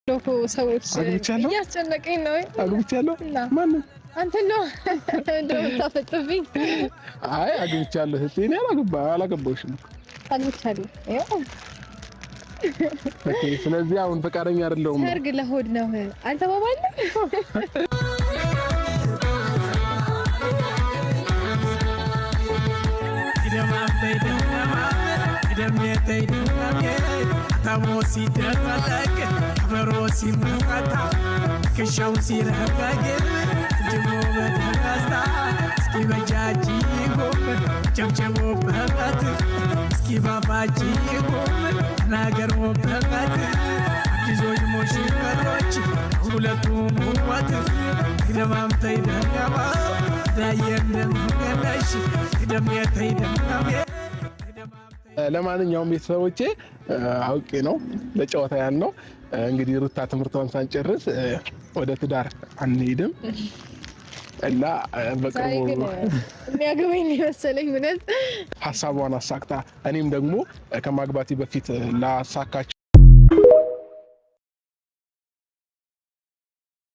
ሰዎች አግብቻለሁ? እያስጨነቀኝ ነው። አግብቻለሁ። እና ማንን? አንተ ነው እንደምታፈጥብኝ። አይ፣ አግብቻለሁ ስትይ እኔ አላገባሁሽም። አግብቻለሁ። ያው Okay፣ ስለዚህ አሁን ፈቃደኛ አይደለሁም። ሰርግ ለሆድ ነው አልተባባልንም? ለማንኛውም ቤተሰቦቼ፣ አውቄ ነው፣ ለጨዋታ ያህል ነው። እንግዲህ ሩታ ትምህርቷን ሳንጨርስ ወደ ትዳር አንሄድም እና ዛሬ በቅርቡ ግን የሚያገባኝ ነው የመሰለኝ እውነት። ሀሳቧን አሳክታ እኔም ደግሞ ከማግባቴ በፊት ላሳካቸው